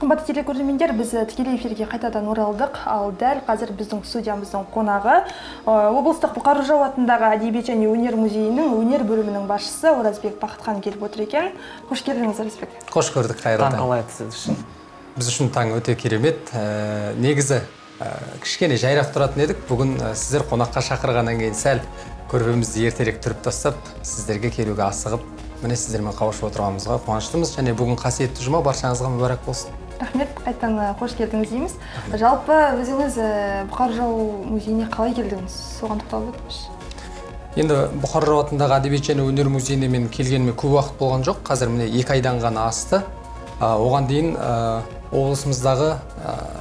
Қымбатты телекөрермендер, біз тікелей эфирге қайтадан оралдық. Ал дәл қазір біздің студиямыздың қонағы облыстық Бұқар жырау атындағы әдебиет және өнер музейінің өнер бөлімінің басшысы Оразбек Бақытхан келіп отыр екен. Қош келдіңіз, Оразбек. Қош көрдік, қайырлы таң. Таң қалай сіз үшін? Біз үшін таң өте керемет. Негізі кішкене жайрақ тұратын едік. Бүгін сіздер қонаққа шақырғаннан кейін сәл көрпемізді ертерек түріп тастап, сіздерге келуге асығып, міне сіздермен қауышып отырғанымызға қуаныштымыз. Және бүгін қасиетті жұма, баршаңызға мүбәрак болсын. Рахмет, қайтадан қош келдіңіз дейміз. Жалпы өзіңіз Бұқар жырау музейіне қалай келдіңіз? Соған тоқталып өтіңізші. Енді Бұқар жырау атындағы әдебиет және өнер музейіне мен келгеніме көп уақыт болған жоқ. Қазір міне 2 айдан ғана асты. Оған дейін облысымыздағы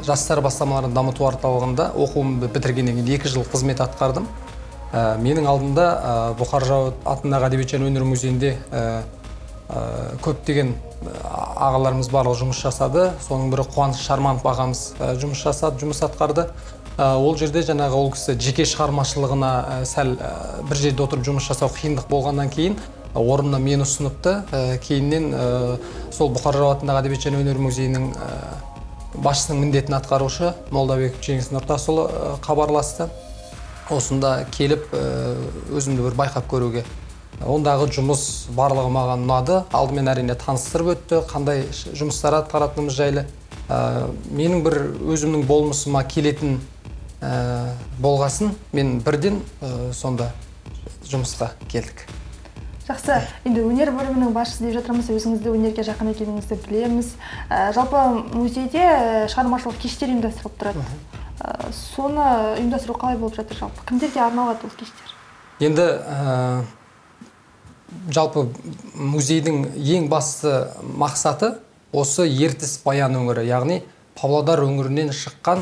жастар бастамаларын дамыту орталығында оқуымды бітіргеннен кейін 2 жыл қызмет атқардым. Менің алдымда Бұқар жырау атындағы әдебиет және өнер музейінде көптеген ағаларымыз барлығы жұмыс жасады. Соның бірі Қуаныш Шарманов ағамыз жұмыс жасады, жұмыс атқарды. Ол жерде жаңағы ол кісі жеке шығармашылығына сәл бір жерде отырып жұмыс жасау қиындық болғаннан кейін орнына мені ұсыныпты. Кейіннен сол Бұқар жырау атындағы әдебиет және өнер музейінің басшысының міндетін атқарушы Молдабеков Жеңіс Нұртасұлы хабарласты. Осында келіп өзімді бір байқап көруге. Ондағы жұмыс барлығы маған ұнады. Алдымен әрине таныстырып өтті, қандай жұмыстар атқаратынымыз жайлы. Менің бір өзімнің болмысыма келетін болғасын, мен бірден сонда жұмысқа келдік. Жақсы, енді өнер бөлімінің басшысы деп жатырмыз, өзіңізді өнерге жақын екеніңізді білеміз. Жалпы музейде шығармашылық кештер ұйымдастырылып тұрады. Соны ұйымдастыру қалай болып жатыр жалпы? Кімдерге арналады ол кештер? Енді жалпы музейдің ең басты мақсаты осы Ертіс Баян өңірі, яғни Павлодар өңірінен шыққан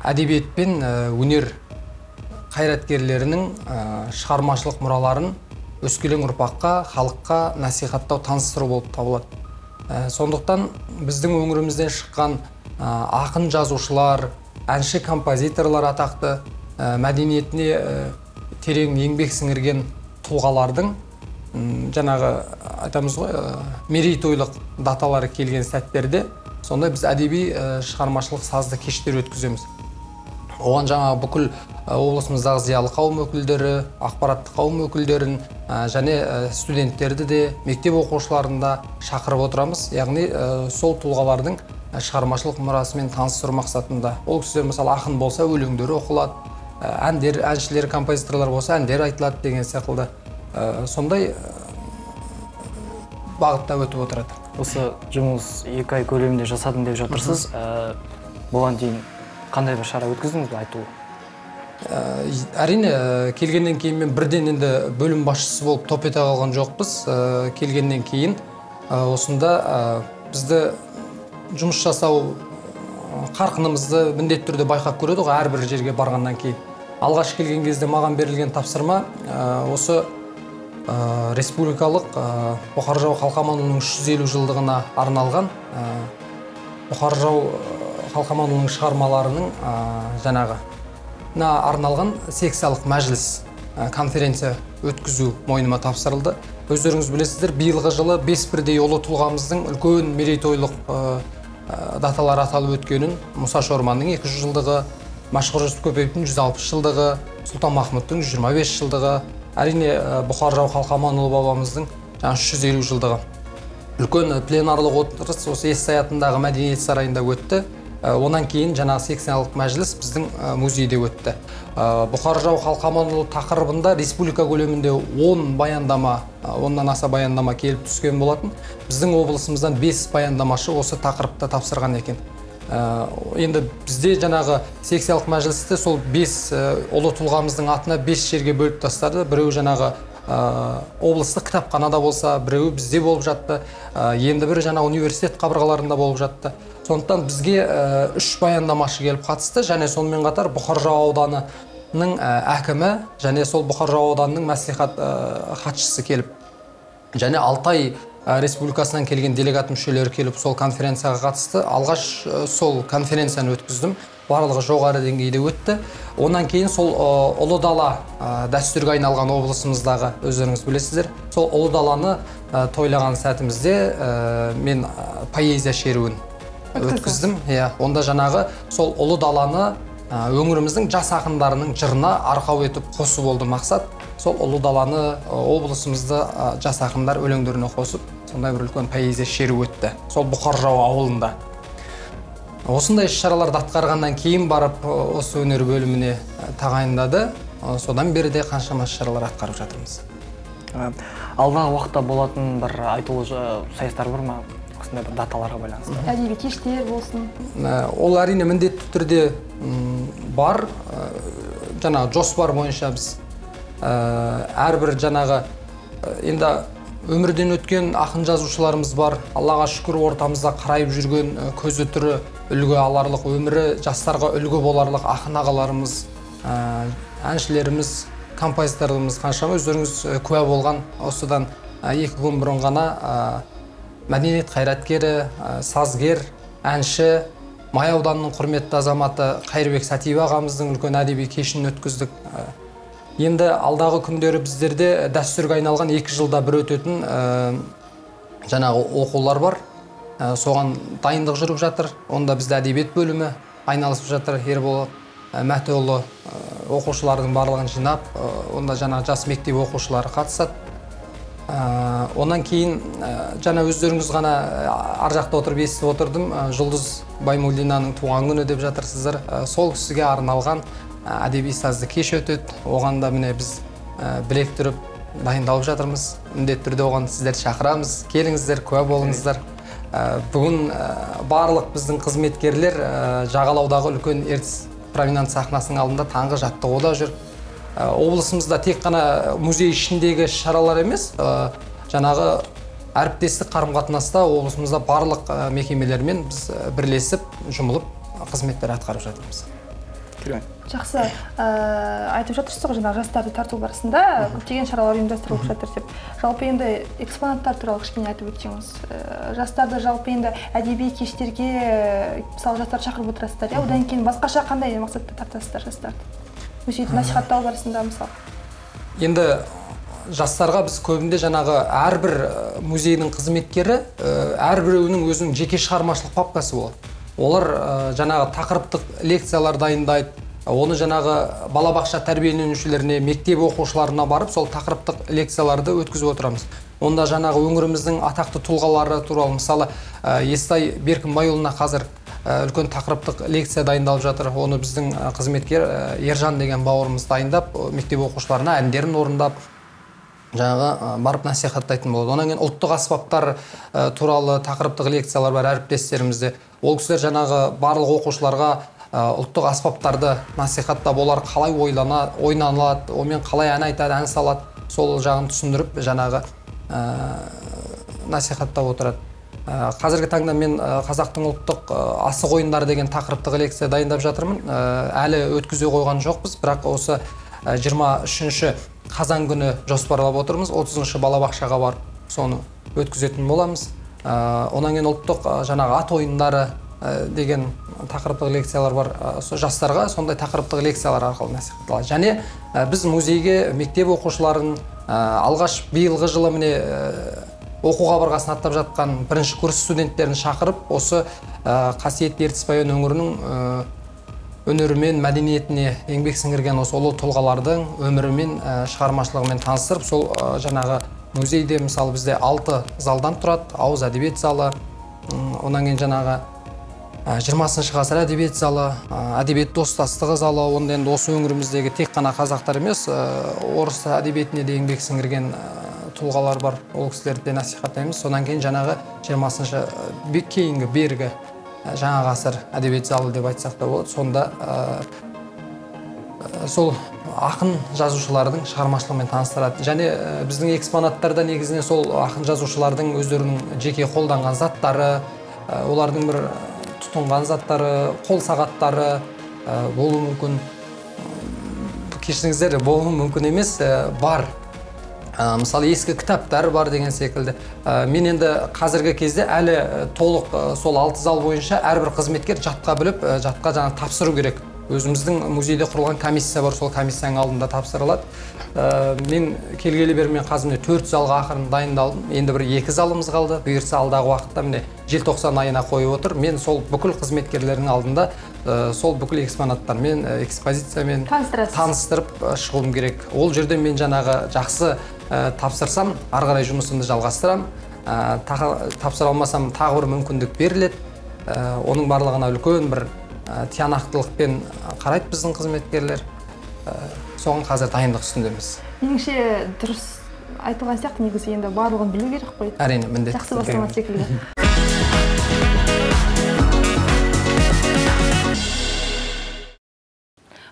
әдебиет пен өнер қайраткерлерінің шығармашылық мұраларын өскелең ұрпаққа, халыққа насихаттау, таныстыру болып табылады. Сондықтан біздің өңірімізден шыққан ақын жазушылар, әнші композиторлар атақты, мәдениетіне терең еңбек сіңірген тұлғалардың жаңағы айтамыз ғой, мерейтойлық даталары келген сәттерде сонда біз әдеби шығармашылық сазды кештер өткіземіз. Оған жаңағы бүкіл облысымыздағы зиялы қауым өкілдері, ақпараттық қауым өкілдерін және студенттерді де, мектеп оқушыларын да шақырып отырамыз. Яғни сол тұлғалардың шығармашылық мұрасымен таныстыру мақсатында. Ол кісілер мысалы ақын болса өлеңдері оқылады, әндер, әншілер, композиторлар болса әндер айтылады деген секілді. Сондай бағытта өтіп отырады. Осы жұмыс 2 ай көлемінде жасадым деп жатырсыз. Бұған дейін қандай бір шара өткіздіңіз бе айтулы? Әрине, келгеннен кейін мен бірден енді бөлім басшысы болып топ ете қалған жоқпыз. Келгеннен кейін осында бізді жұмыс жасау қарқынымызды міндетті түрде байқап көреді ғой әрбір жерге барғаннан кейін. Алғаш келген кезде маған берілген тапсырма осы республикалық Бұқар жырау Қалқаманұлының 350 жылдығына арналған Бұқар жырау Қалқаманұлының шығармаларының жаңағы арналған секциялық мәжіліс, конференция өткізу мойныма тапсырылды. Өздеріңіз білесіздер, биылғы жылы 5 бірдей ұлы тұлғамыздың үлкен мерейтойлық даталары аталып өткенін, Мұса Шорманның 200 жылдығы, Мәшһүр Жүсіп Көпеевтің 160 жылдығы, Сұлтан Махмұттың 125 жылдығы, әрине Бұқар жырау Қалқаманұлы бабамыздың 350 жылдығы. Үлкен пленарлық отырыс осы Естай атындағы мәдениет сарайында өтті. Онан кейін жаңағы секциялық мәжіліс біздің музейде өтті. Бұқар жырау Қалқаманұлы тақырыбында республика көлемінде 10 баяндама, 10-нан аса баяндама келіп түскен болатын. Біздің облысымыздан 5 баяндамашы осы тақырыпта тапсырған екен. Енді бізде жаңағы секциялық мәжілісті сол 5 ұлы тұлғамыздың атына 5 жерге бөліп тастады. Біреуі жаңағы облыстық кітапханада болса, біреуі бізде болып жатты, енді бірі жаңа университет қабырғаларында болып жатты. Сондықтан бізге 3 баяндамашы келіп қатысты, және сонымен қатар Бұқар жырау ауданының әкімі және сол Бұқар жырау ауданының мәслихат хатшысы келіп, және Алтай Республикасынан келген делегат мүшелері келіп сол конференцияға қатысты. Алғаш сол конференцияны өткіздім. Барлығы жоғары деңгейде өтті. Онан кейін сол Ұлы Дала дәстүрге айналған облысымыздағы, өздеріңіз білесіздер, сол Ұлы Даланы тойлаған сәтімізде мен поэзия шеруін өткіздім. Иә, онда жаңағы сол ұлы даланы өңіріміздің жас ақындарының жырына арқау етіп қосу болды мақсат. Сол ұлы даланы облысымызды жас ақындар өлеңдеріне қосып, сондай бір үлкен поэзия шеру өтті. Сол Бұқар жырау ауылында. Осындай іс-шараларды атқарғаннан кейін барып осы өнер бөліміне тағайындады. Содан бері де қаншама іс-шаралар атқарып жатырмыз. Алдағы уақытта болатын бір айтулы сайыстар бар ма? Осындай бір даталарға байланысты. Әдеби кештер болсын. Ол әрине міндетті түрде бар. Жаңағы жоспар бойынша біз әрбір жаңағы енді өмірден өткен ақын жазушыларымыз бар. Аллаға шүкір, ортамызда қарайып жүрген, көзі тірі үлгі аларлық, өмірі жастарға үлгі боларлық ақын ағаларымыз, әншілеріміз, композиторларымыз қаншама. Өздеріңіз куә болған осыдан 2 күн бұрын ғана мәдениет қайраткері, сазгер, әнші, Май ауданының құрметті азаматы Қайырбек Сәтиев ағамыздың үлкен әдеби кешін өткіздік. Енді алдағы күндері біздерде дәстүрге айналған 2 жылда бір өтетін жаңағы оқулар бар. Соған дайындық жүріп жатыр. Онда бізде әдебиет бөлімі айналысып жатыр. Ербол Мәтіұлы оқушылардың барлығын жинап, онда жаңағы жас мектеп оқушылары қатысады. Онан кейін жаңа өздеріңіз ғана ар жақта отырып естіп отырдым, Жұлдыз Баймуллинаның туған күні деп жатырсыздар. Сол кісіге арналған әдеби сазды кеш өтеді. Оған да міне біз білек түріп дайындалып жатырмыз. Міндетті түрде оған сіздерді шақырамыз. Келіңіздер, куә болыңыздар. Бүгін барлық біздің қызметкерлер жағалаудағы үлкен Ертіс променад сахнасының алдында таңғы жаттығуда жүр. Облысымызда тек қана музей ішіндегі шаралар емес, жаңағы әріптестік қарым-қатынаста облысымызда барлық мекемелермен біз бірлесіп, жұмылып қызметтер атқарып жатырмыз. Жақсы, айтып жатырсыз ғой, жаңағы жастарды тарту барысында көптеген шаралар ұйымдастырылып жатыр деп. Жалпы енді экспонаттар туралы кішкене айтып өтсеңіз. Жастарды жалпы енді әдеби кештерге, мысалы, жастарды шақырып отырасыздар, иә? Одан кейін басқаша қандай мақсатта тартасыздар жастарды? Өсиетті насихаттау барысында мысалы. Енді жастарға біз көбінде жаңағы әрбір музейдің қызметкері, әрбіреуінің өзінің жеке шығармашылық папкасы болады. Олар жаңағы тақырыптық лекциялар дайындайды. Оны жаңағы балабақша тәрбиеленушілеріне, мектеп оқушыларына барып, сол тақырыптық лекцияларды өткізіп отырамыз. Онда жаңағы өңіріміздің атақты тұлғалары туралы, мысалы, Естай Беркінбайұлына қазір үлкен тақырыптық лекция дайындалып жатыр. Оны біздің қызметкер Ержан деген бауырымыз дайындап, мектеп оқушыларына әндерін орындап, жаңағы барып насихаттайтын болады. Одан кейін ұлттық аспаптар туралы тақырыптық лекциялар бар әріптестерімізде. Ол кісілер жаңағы барлық оқушыларға ұлттық аспаптарды насихаттап, олар қалай ойналады, онымен қалай ән айтады, ән салады, сол жағын түсіндіріп, жаңағы насихаттап отырады. Қазіргі таңда мен қазақтың ұлттық асық ойындары деген тақырыптық лекция дайындап жатырмын. Әлі өткізе қойған жоқпыз, бірақ осы 23 қазан күні жоспарлап отырмыз. 30 балабақшаға барып соны өткізетін боламыз. Онан кейін ұлттық жаңағы ат ойындары деген тақырыптық лекциялар бар. Жастарға сондай тақырыптық лекциялар арқылы насихатталады. Және біз музейге мектеп оқушыларын алғаш биылғы жылы міне оқуға барғасын аттап жатқан бірінші курс студенттерін шақырып, осы қасиетті Ертіс Баян өңірінің өнерімен, мәдениетіне еңбек сіңірген осы ұлы тұлғалардың өмірімен, шығармашылығымен таныстырып, сол жаңағы музейде мысалы бізде 6 залдан тұрады. Ауыз әдебиет залы, онан кейін жаңағы 20 ғасыр әдебиет залы, әдебиет достастығы залы. Онда енді осы өңіріміздегі тек қана қазақтар емес, орыс әдебиетіне де еңбек сіңірген тұлғалар бар. Ол кісілерді де насихаттаймыз. Содан кейін жаңағы 20-шы кейінгі бергі жаңа ғасыр әдебиет залы деп айтсақ та болады. Сонда сол ақын жазушылардың шығармашылығымен таныстырады. Және біздің экспонаттарда негізінен сол ақын жазушылардың өздерінің жеке қолданған заттары, олардың бір тұтынған заттары, қол сағаттары болуы мүмкін. Кешіріңіздер, болуы мүмкін емес, бар. Мысалы, ескі кітаптар бар деген секілді. Мен енді қазіргі кезде әлі толық сол 6 зал бойынша әрбір қызметкер жатқа біліп, жатқа жаңа тапсыру керек. Өзіміздің музейде құрылған комиссия бар, сол комиссияның алдында тапсырылады. Мен келгелі бері мен қазір міне 4 залға ақырын дайындалдым. Енді бір 2 залымыз қалды. Бұйыртса алдағы уақытта міне желтоқсан айына қойып отыр. Мен сол бүкіл қызметкерлердің алдында сол бүкіл экспонаттармен, экспозициямен таныстырып шығуым керек. Ол жерде мен жаңағы жақсы тапсырсам, ары қарай жұмысымды жалғастырам. Тапсыра алмасам, тағы бір мүмкіндік беріледі. Оның барлығына үлкен бір тиянақтылықпен қарайды біздің қызметкерлер. Соған қазір дайындық үстіндеміз. Меніңше дұрыс айтылған сияқты, негізі енді барлығын білу керек қой. Әрине, міндетті. Жақсы бастама секілді.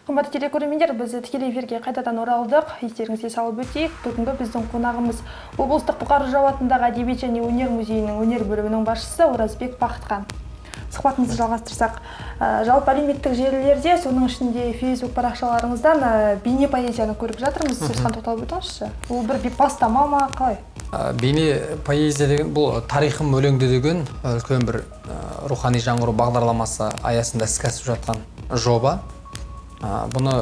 Қымбатты телекөрермендер, біз тікелей эфирге қайтадан оралдық. Естеріңізге салып өтейік, бүгінгі біздің қонағымыз облыстық Бұқар жырау атындағы әдебиет және өнер музейінің өнер бөлімінің басшысы Оразбек Бақытхан. Сұхбатымызды жалғастырсақ, жалпы әлеуметтік желілерде, соның ішінде Facebook парақшаларыңыздан бейне поэзияны көріп жатырмыз. Осыған тоқталып өтіңізші. Бұл бір бастама ма, қалай? Бейне поэзия деген бұл тарихым өлеңде деген үлкен бір рухани жаңғыру бағдарламасы аясында іске асып жатқан жоба. Бұны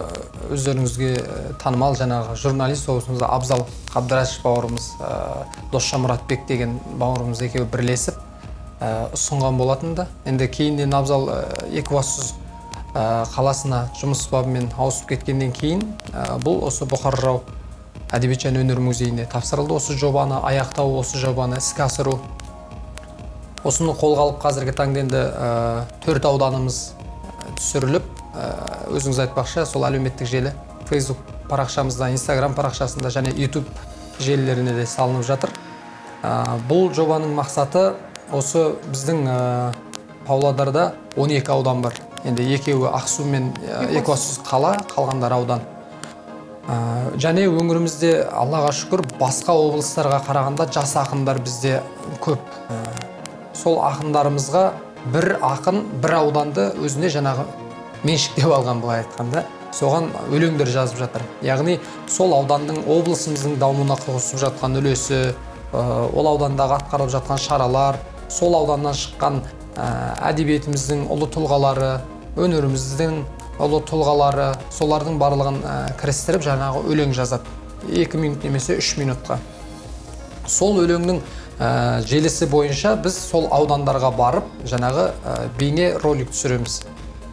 өздеріңізге танымал жаңағы журналист облысымызда Абзал Қабдырашев бауырымыз, Досжан Мұратбек деген бауырымыз екеуі бірлесіп ұсынған болатын да. Енді кейіннен Абзал Екібастұз қаласына жұмыс бабымен ауысып кеткеннен кейін бұл осы Бұқар жырау әдебиет және өнер музейіне тапсырылды. Осы жобаны аяқтау, осы жобаны іске асыру. Осыны қолға алып қазіргі таңда енді 4 ауданымыз түсіріліп, өзіңіз айтпақшы, сол әлеуметтік желі Facebook парақшамызда, Instagram парақшасында және YouTube желілеріне де салынып жатыр. Бұл жобаның мақсаты осы біздің Павлодарда 12 аудан бар. Енді екеуі Ақсу мен Екібастұз қала, қалғандары аудан. Және өңірімізде Аллаға шүкір басқа облыстарға қарағанда жас ақындар бізде көп. Сол ақындарымызға бір ақын бір ауданды өзіне жаңағы меншіктеп алған, былай айтқанда, соған өлеңдер жазып жатыр. Яғни сол ауданның, облысымыздың дамуына қосып жатқан үлесі, ол аудандағы атқарылып жатқан шаралар, сол ауданнан шыққан әдебиетіміздің ұлы тұлғалары, өнеріміздің ұлы тұлғалары, солардың барлығын кірістіріп жаңағы өлең жазады. 2 минут немесе 3 минутқа. Сол өлеңнің желісі бойынша біз сол аудандарға барып жаңағы бейне ролик түсіреміз.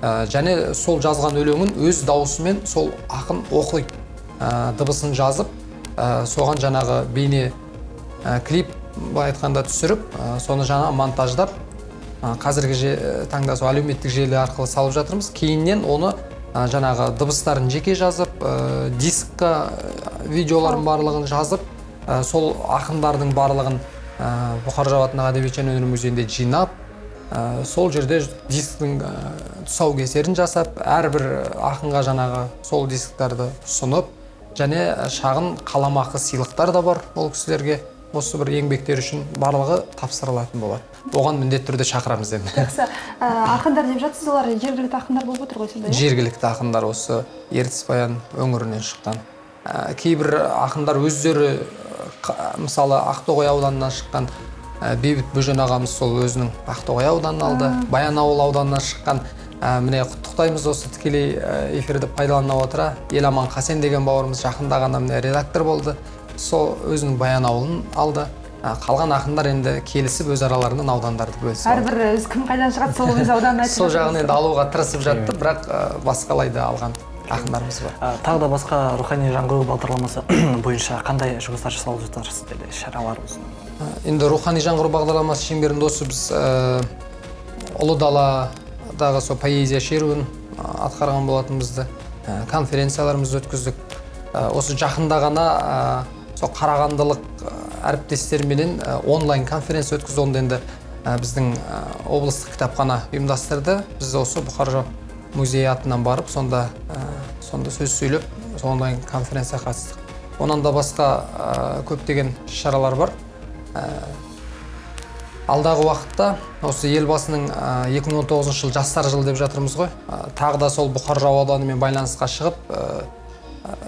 Және сол жазған өлеңін өз дауысымен сол ақын оқиды, дыбысын жазып, соған жаңағы бейне клип былай айтқанда түсіріп, соны жаңа монтаждап, қазіргі таңда сол әлеуметтік желі арқылы салып жатырмыз. Кейіннен оны жаңағы дыбыстарын жеке жазып, дискқа видеолардың барлығын жазып, сол ақындардың барлығын Бұқар жырау атындағы әдебиет және өнер музейінде жинап, сол жерде дисктің тұсаукесерін жасап, әрбір ақынға жаңағы сол дисктарды ұсынып, және шағын қаламақы сыйлықтар да бар ол кісілерге. Осы бір еңбектер үшін барлығы тапсырылатын болады. Оған міндетті түрде шақырамыз енді. Жақсы. Ақындар деп жатсыз, олар жергілікті ақындар болып отыр ғой сонда, иә? Жергілікті ақындар осы Ертіс Баян өңірінен шыққан. Кейбір ақындар өздері, мысалы Ақтоғай ауданынан шыққан Бейбіт Бөжен ағамыз сол өзінің Ақтоғай ауданын алды. Баянауыл ауданынан шыққан, міне құттықтаймыз осы тікелей эфирді пайдалана отыра, Еламан Қасен деген бауырымыз жақында ғана міне редактор болды. Сол өзінің Баянауылын алды. Қалған ақындар енді келісіп өз араларынан аудандарды бөлісіп. Әрбір өз кім қайдан шығады, сол өз ауданын айтып. Сол жағын енді алуға тырысып жатты, бірақ басқалай да алған ақындарымыз бар. Тағы да басқа рухани жаңғыру бағдарламасы бойынша қандай жұмыстар жасалып жатыр сіздерде, шаралар болсын? Енді рухани жаңғыру бағдарламасы шеңберінде осы біз Ұлы даладағы сол поэзия шеруін атқарған болатынбызды, конференцияларымызды өткіздік. Осы жақында ғана сол қарағандылық әріптестерменен онлайн конференция өткізді. Онда енді біздің облыстық кітапхана ұйымдастырды. Біз осы Бұқар жырау музейі атынан барып, сонда сөз сөйлеп, онлайн конференцияға қатыстық. Онан да басқа көптеген шаралар бар. Алдағы уақытта осы Елбасының 2019 жыл жастар жылы деп жатырмыз ғой. Тағы да сол Бұқар жырау ауданымен байланысқа шығып,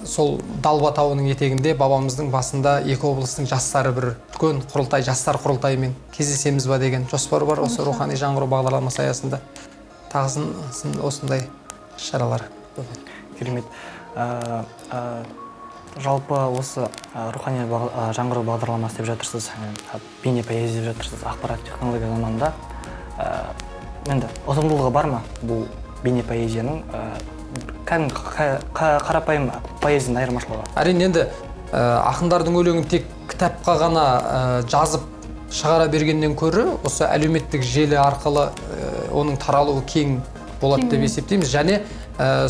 сол Далба тауының етегінде бабамыздың басында екі облыстың жастары бір үлкен құрылтай, жастар құрылтайымен кездесеміз ба деген жоспар бар. Осы рухани жаңғыру бағдарламасы аясында тағысын осындай іс-шаралар. Керемет. Жалпы осы рухани жаңғыру бағдарламасы деп жатырсыз, бейне поэзия деп жатырсыз, ақпарат технология заманында енді ұтымдылығы бар ма бұл бейне поэзияның, кәдімгі қарапайым поэзияның айырмашылығы? Әрине, енді ақындардың өлеңін тек кітапқа ғана жазып шығара бергеннен көрі, осы әлеуметтік желі арқылы оның таралуы кең болады деп есептейміз. Және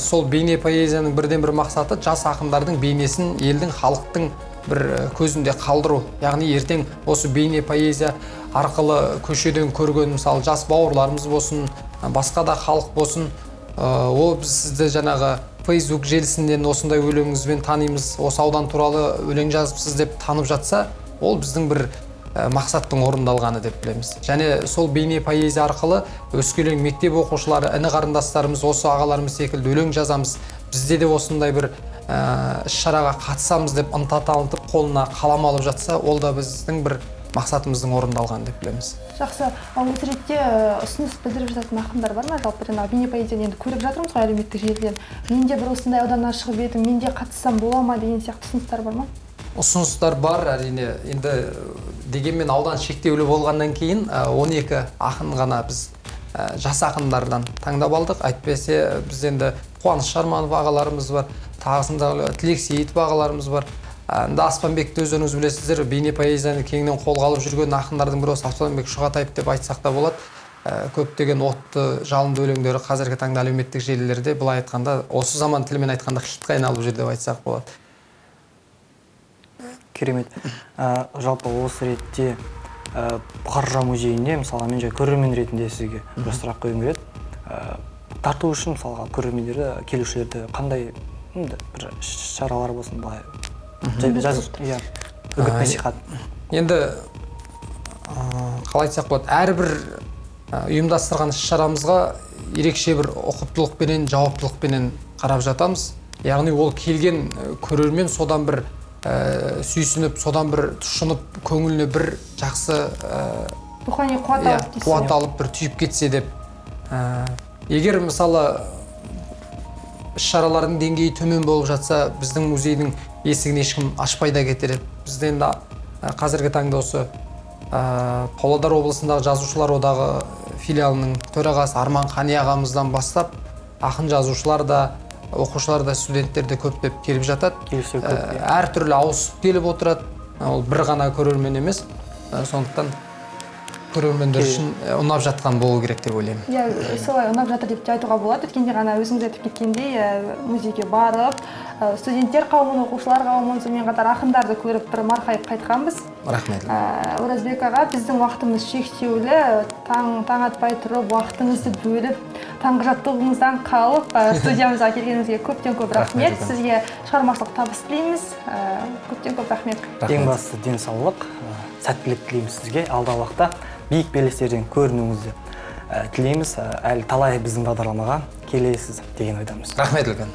сол бейне поэзияның бірден-бір мақсаты жас ақындардың бейнесін елдің, халықтың бір көзінде қалдыру. Яғни ертең осы бейне поэзия арқылы көшеден көрген, мысалы, жас бауырларымыз болсын, басқа да халық болсын, о біз сізді жаңағы Facebook желісінен осындай өлеңіңізбен танимыз, осы аудан туралы өлең жазыпсыз деп танып жатса, ол біздің бір мақсаттың орындалғаны деп білеміз. Және сол бейне поэзия арқылы өскелең мектеп оқушылары, іні қарындастарымыз осы ағаларымыз секілді өлең жазамыз, бізде де осындай бір іс-шараға қатысамыз деп ынта танытып қолына қалам алып жатса, ол да біздің бір мақсатымыздың орындалғаны деп білеміз. Жақсы. Осы ретте ұсыныс білдіріп жататын ақындар бар ма? Жалпы жаңағы бейне поэзияны енді көріп жатырмыз ғой әлеуметтік желіден. Мен де бір осындай ауданнан шығып едім, мен де қатыссам бола ма деген сияқты ұсыныстар бар ма? Ұсыныстар бар, әрине. Енді дегенмен аудан шектеулі болғаннан кейін 12 ақын ғана біз жас ақындардан таңдап алдық. Әйтпесе біз енді Қуаныш Шарманов ағаларымыз бар, тағысында Тілек Сейітов ағаларымыз бар. Енді Аспанбекті өздеріңіз білесіздер, бейне поэзияны кеңінен қолға алып жүрген ақындардың бірі осы Аспанбек Шұғатаев деп айтсақ та болады. Көптеген отты, жалынды өлеңдері қазіргі таңда әлеуметтік желілерде, былай айтқанда, осы заман тілімен айтқанда хитқа айналып жүр деп айтсақ болады. Керемет. Жалпы осы ретте Бұқар жырау музейінде, мысалға, мен жай көрермен ретінде сізге бір сұрақ қойғым келеді. Тарту үшін, мысалға, көрермендерді, келушілерді қандай бір шаралар болсын былай үгіт насихат? Енді қалай айтсақ болады, әрбір ұйымдастырған іс-шарамызға ерекше бір ұқыптылықпенен, жауаптылықпенен қарап жатамыз. Яғни ол келген көрермен содан бір сүйсініп, содан бір тұшынып, көңіліне бір жақсы рухани қуат алып, қуат алып бір түйіп кетсе деп. Егер мысалы іс-шаралардың деңгейі төмен болып жатса, біздің музейдің есігін ешкім ашпай да кетер еді. Бізде енді қазіргі таңда осы Павлодар облысындағы Жазушылар одағы филиалының төрағасы Арман Қани ағамыздан бастап ақын жазушылар да, оқушылар да, студенттер де көптеп келіп жатады. Әртүрлі ауысып келіп отырады. Ол бір ғана көрермен емес. Сондықтан көрермендер үшін ұнап жатқан болу керек деп ойлаймын. Иә, солай ұнап жатыр деп те айтуға болады. Өткенде ғана өзіңіз айтып кеткендей, музейге барып, студенттер қауымын, оқушылар қауымын, сонымен қатар ақындарды көріп бір марқайып қайтқанбыз. Рахмет. Оразбек аға, біздің уақытымыз шектеулі. Таң атпай тұрып, уақытыңызды бөліп, таңғы жаттығуыңыздан қалып, студиямызға келгеніңізге көптен көп рахмет. Сізге шығармашылық табыс тілейміз. Көптен көп рахмет. Ең бастысы денсаулық, сәттілік тілейміз сізге. Алдағы уақытта биік белестерден көрінуіңізді тілейміз. Әлі талай біздің бағдарламаға келесіз деген ойдамыз. Рахмет үлкен.